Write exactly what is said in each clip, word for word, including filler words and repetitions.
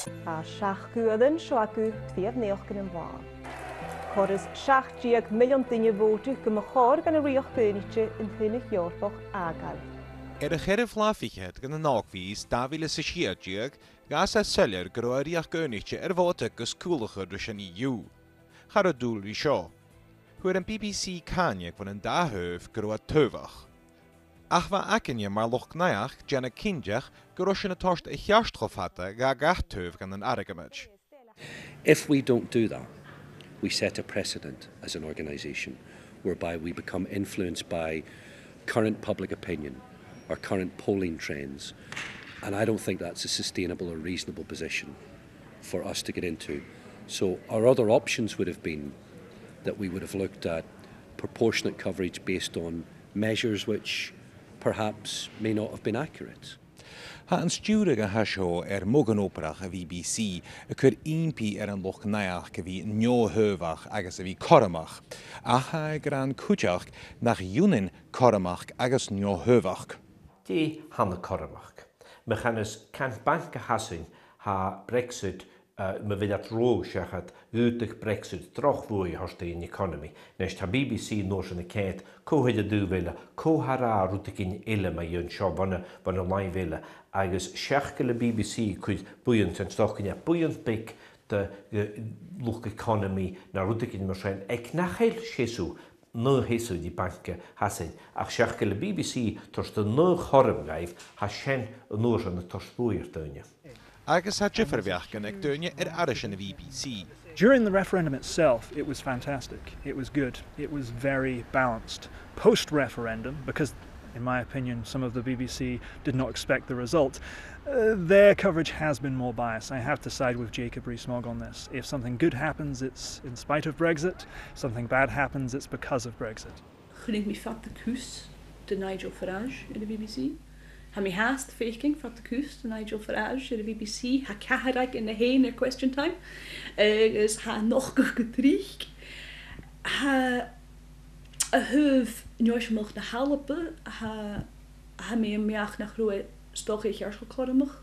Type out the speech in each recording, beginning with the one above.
Tha seachd uair an seo agaibh tro naidheachdan an latha. Còrr is seachd deug millean duine a' bhòtadh gum bu chòir dhan Rìoghachd Aonaichte an t-Aonadh Eòrpach fhàgail. Air a' cheathramh latha fichead dhen an Ògmhios dà mhìle 's a sia deug, dh'fhàs e soilleir gun robh an Rìoghachd Aonaichte air bhòtadh gus cùl a chur ris an E U. Cha robh dùil ri seo. Fhuair am B B C càineadh bhon an dà thaobh gun robh iad taobhach. Ach bha againne mar luchd-naidheachd dèanamh cinnteach gun robh sinn a' toirt a cheart cho fada dha gach taobh dhen an argamaid. If we don't do that, we set a precedent as an organisation whereby we become influenced by current public opinion or current polling trends, and I don't think that's a sustainable or reasonable position for us to get into. So our other options would have been that we would have looked at proportionate coverage based on measures which perhaps may not have been accurate. Tha an stiùireadh a tha seo air modhan-obrach a' B B C a' cur ìmpidh air an luchd-naidheachd a bhith neo-thaobhach agus a bhith cothromach, ach tha e ag ràdh cuideachd nach ionann cothromachd agus neo-thaobhachd. Dè th' ann an cothromachd? Ma chanas, can banc a Shasainn, tha Brexit, eh, ma bhios iad ro sheachad, dh'fhaodadh Brexit droch bhuaidh a thoirt air an economy. A-nis, tha B B C an uair sin a' coimhead cò tha a' dol a dh'fheuchainn, cò tha ag ràdh rudeigin eile mu dheidhinn seo bhon a', bhon an làimh eile, agus seach gu bheil am B B C a' cur buidheann, 's ann 's dòcha gur e buidheann beag de, eh, luchd-economy no rudeigin mar sin, aig nach eil seasamh, no sheasamh ri Banc a' Shasainn, ach seach gu bheil am B B C a' toirt an aon chothrom dhaibh, tha sin an uair sin a' toirt buaidh air daoine. Agus tha diofar bheachdan aig daoine air aithris a' B B C. During the referendum itself, it was fantastic. It was good. It was very balanced. Post-referendum, because, in my opinion, some of the B B C did not expect the result, uh, their coverage has been more biased. I have to side with Jacob Rees-Mogg on this. If something good happens, it's in spite of Brexit. If something bad happens, it's because of Brexit. Chunnaic mi fada cus de Nigel Farage air a' B B C. Tha mi fhathast a' faicinn fada cus de Nigel Farage air a' B B C. Tha ceathrar aige na fhèin air Question Time. Agus tha e a' nochdadh gu tric. Tha, a thaobh Neo-eisimeileachd na h-Alba, tha, tha mi a' smaoineachadh nach robh e 's dòcha ceart cho cothromach.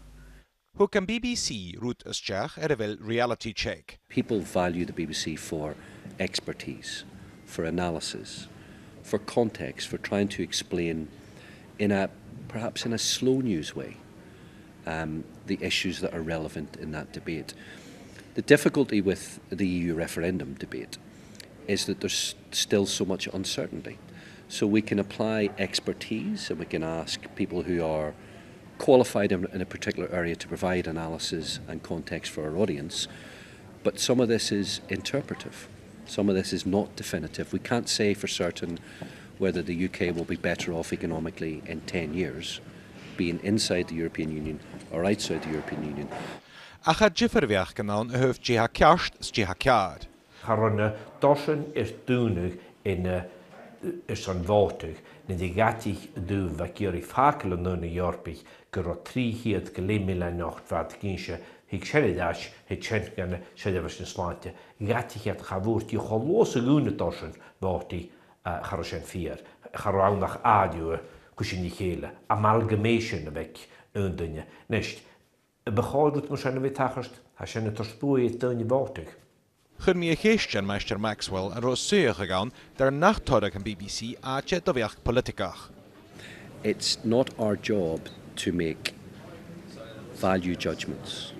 Thug am B B C rud a-steach air a bheil reality check. People value the B B C for expertise, for analysis, for context, for trying to explain in a, perhaps in a slow news way, um, the issues that are relevant in that debate. The difficulty with the E U referendum debate is that there's still so much uncertainty. So we can apply expertise and we can ask people who are qualified in, in a particular area to provide analysis and context for our audience, but some of this is interpretive. Some of this is not definitive. We can't say for certain whether the U K will be better off economically in ten years, being inside the European Union or outside the European Union. Ach tha diofar bheachdan ann a thaobh dè tha ceart 's dè tha ceàrr. Cha robh na dorsan air dùnadh air, eh, airson bhòtadh, nuair a dh'aidich an dùil a bha ag iarraidh fàgail an Aonaidh Eòrpaich gun robh trì cheud gu leth millean not bha iad ag innse, thig sin air ais, thig sin gun a' seirbheis nan slàinte. Dh'aidich iad cha mhòr, dìreach cho luath 's a dhùin na dorsan bhòtaidh, eh, cha robh sin fìor. Cha robh ann ach àireamh a' cur sin ri chèile, amalgamation a bh' aig aon duine. A-nis, am bu chòir rud mar sin a bhith a' tachairt? Tha sin a' toirt buaidh air daoine bhòtadh. Chuir mi a' cheist air Maighstir Maxwell an robh suidheachadh ann dar nach toireadh am B B C àite do bheachd poilitigeach. It's not our job to make value judgments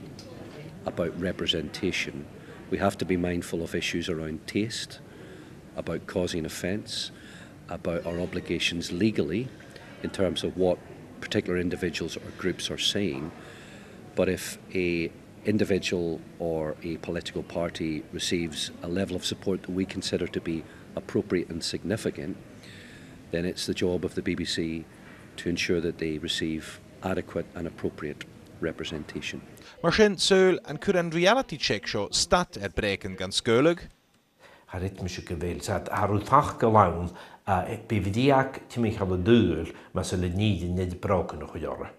about representation. We have to be mindful of issues around taste, about causing offence, about our obligations legally in terms of what particular individuals or groups are saying. But if a individual or a political party receives a level of support that we consider to be appropriate and significant, then it's the job of the B B C to ensure that they receive adequate and appropriate representation. Mar sin, saoil an cuir an reality check seo stad air breugan gan sgaoileadh? Cha chreid mise gu bheil. 'S e, tha rud facal ann, a, bidh breug timcheall an t-saoghail mas fheàrr leinn an aon bhrògan a chur oirre.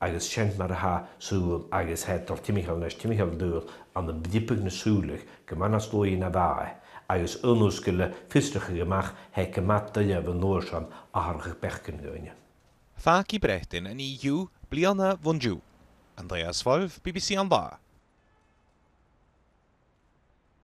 Agus sin mar a tha saoghal, agus tha e a' dol timcheall a-nis, timcheall an t-saoghail, ann am priobadh na sùla gu math nas luaithe na bha e, agus aon uair 's gu bheil fiosrachadh a-mach, tha e gu math duilich an uair sin atharrachadh beachdan dhaoine. Fàgaidh Breatainn an E U bliadhna bhon-diugh. Andreas Wolff, B B C An Là.